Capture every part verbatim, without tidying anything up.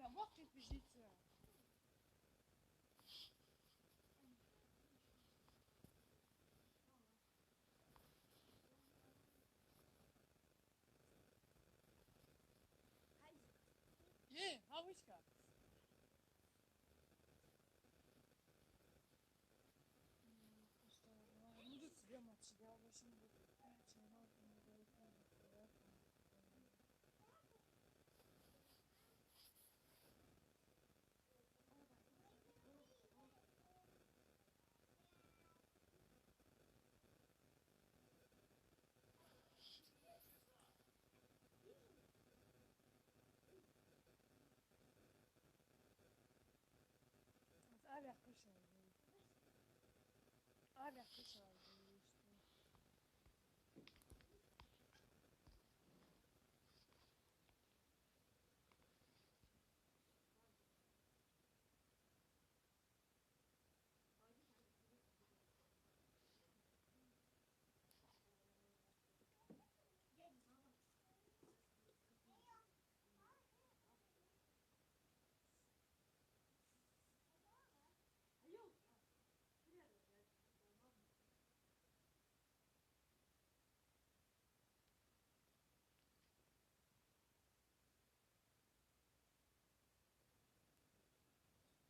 Там вот как бежится. Э, бабушка. М, просто, ну, ну, тут себе мать сидела, в общем, вот, короче, ну, вот, ну, вот, ну, вот, ну, вот. Ӏа ваьккхача. Ӏа ваьккхача.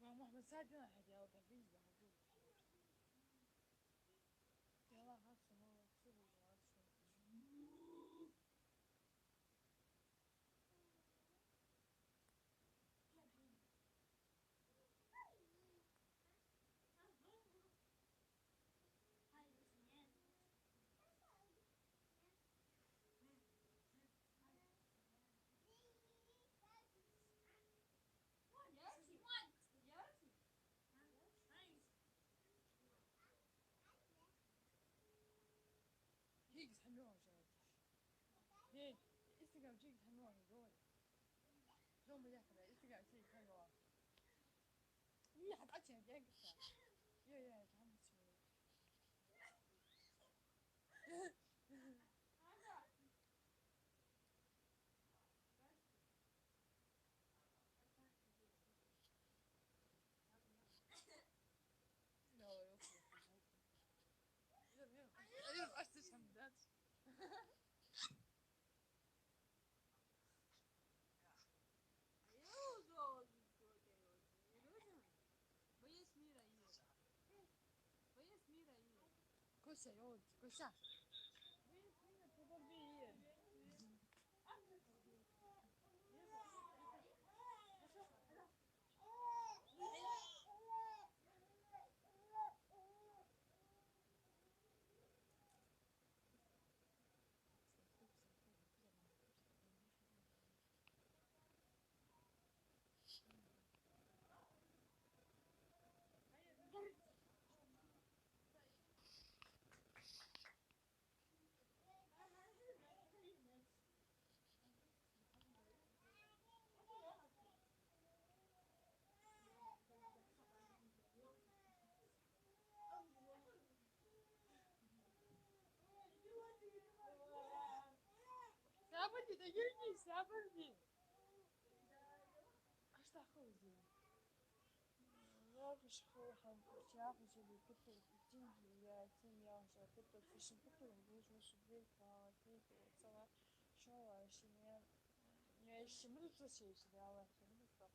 Мама, мы садим, а я вот так видела, вот тут. Я лагаю, что мы вообще будем, а что? Хигис хьамёхаш яхаш. Эй, истигам чигис хьамёхаш, говори. Дома яхара, истигам чигис хьамёхаш. Ий, хьа тӀачен генгиса. Ё, ё, хьамчи. Боец мира есть. Боец мира есть. Костя, вот, Костя. Боец мира по борьбе есть. Сабарди, да, Юрий, сабарди. Аш тахо зе. Логиш ху хам курча, ху зе куту, кутинги, я, тим, я, уже куту, фишин куту, луж, луж, дверь, а, дверь, цала, шола, шине. Я ещё минут сосеешь, да, Аллах, минут папа.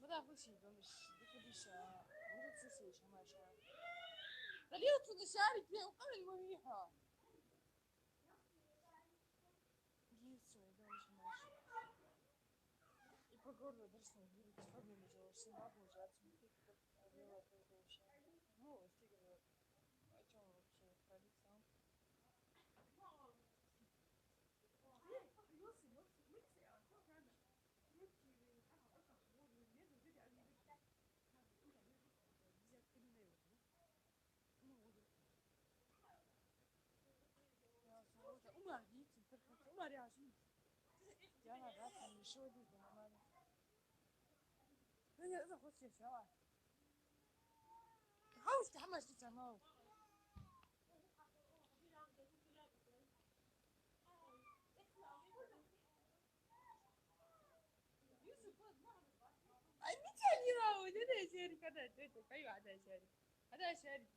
Вода хусий, дониш, дикудиша, может, сосеешь, Маша. Далил, ты на шаре, где, у кого его виха? Гирцо, я дониш, Маша. И по городу дерсну, гирцо, как бы мы же, что бабу уже отсмотреть, как дело это вообще. Ну, вот, фиг его. О чём вообще, про лицо? Умар, Умар, я же. Я на раз не шел, да, нормально. Ну, я захочу, я взяла. Хьовш, хьамаш ди ца мал. Ай, ничего не могу, не дай серик, когда ты это пою, а дай серик. А дай серик.